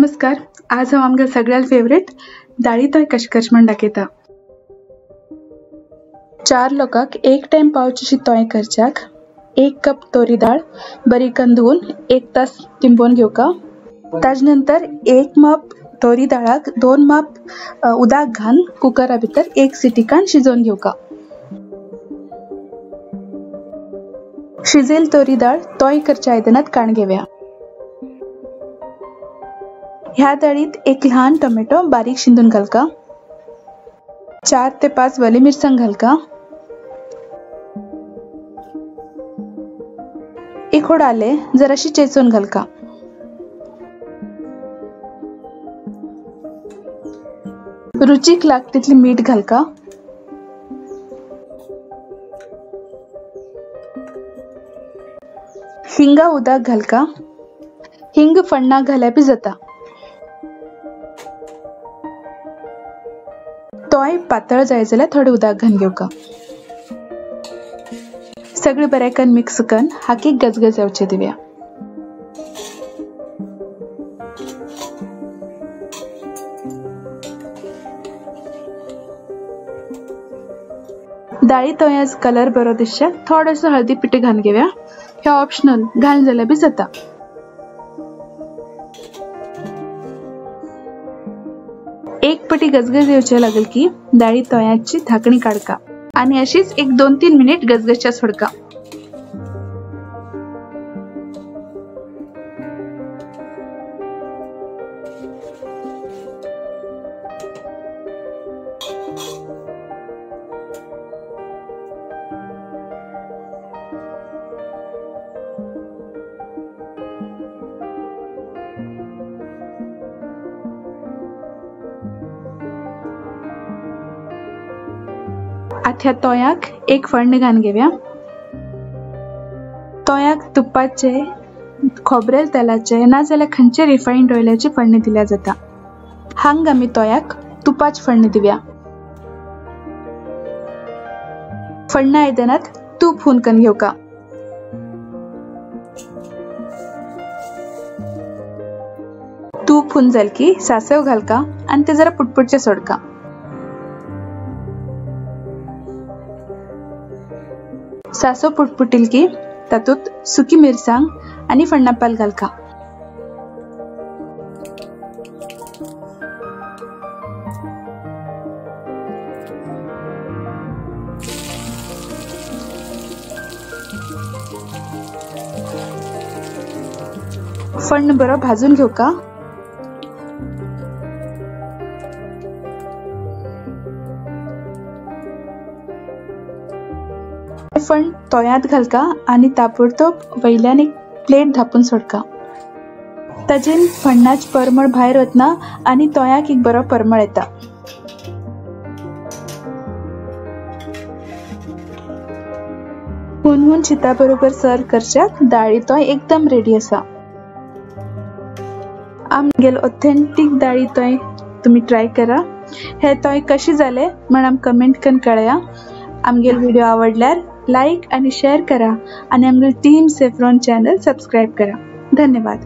नमस्कार, आज हांव आमगे सगळ्याल फेवरेट दाळी तोय कशें करचें म्हण दाखयता। 4 लोकांक एक टायम पावची अशी तोय करच्याक 1 कप तोरी दाळ बरी करून धुवन 1 तास तिंबोवन घेवका। ताजे नंतर 1 माप तोरी दाळाक 2 माप उदक घालून कुकरा भितर 1 सिटी काडून शिजोवन घेवका। शिजेल तोरी दाळ तोय करच्या आयदनांत काडून घेवया। ह्या दाळीत एक लहान टोमॅटो बारीक शिंदून घालका, 4 ते 5 वली मिरसांग घालका, एक होड आले जराशी चेचून घालका। रुचीक लाग तितली मीठ घालका। हिंगा उदक घालका। हिंग फण्णा घाल्यार बी जाता। तोय पातळ जाय जाल्यार थोडें उदक घालून घेवका। सगळें बरें करून मिक्स करून हाकीक गजगज येवचे दिवया। दाळी तोयाच कलर बरो दिसच्याक थोडोसो हळदी पिठो घालून घेवया। हे ऑप्शनल, घालून जाल्यार बी जाता। एक पटी गजगज येवचे लागल की दाळी तोयाची धाकणी काडका आणि अशीच एक 2-3 मिनिट गजगजच्या सोडका। आतां तोयाक एक फण्ण घालून घेवया। तोयाक तुपाचे, खोबरेल तेलाचे नाजाल्यार खंयचे रिफायंड ऑयलाचे फण्ण दिल्यार जाता। हांगा आमी तोयाक तुपाचे फण्ण दिवया। फण्ण आयदनांत तूप हून करून घेवका। तूप हून जाल की सासव घालका आनी ते जरा पुटपुटचे सोडका। सासव पुटपुटील की तातूंत सुकी मिरसांग आनी फण्णापाल घालका। फण्ण बरो भाजून घेवका। फण्ण तोयांत घालका आनी ताबडतोब वयल्यान एक प्लेट धापून सोडका। ताजेन फण्णाच परमळ भायर वतना आनी तोयाक एक बरो परमळ येता। हुनहुन शिता बरोबर सर्व करच्याक दाळी तोय एकदम रेडी आसा। आमगेल ऑथेंटीक दाळी तोय तुमी ट्राय करा। हे तोय कशी जाले म्हण आमकां कमेंट करून कळया। आमगेल व्हिडिओ आवडल्यार लाईक आणि शेअर करा आणि आमगेल टीम सेफ्रॉन चॅनल सबस्क्राईब करा। धन्यवाद।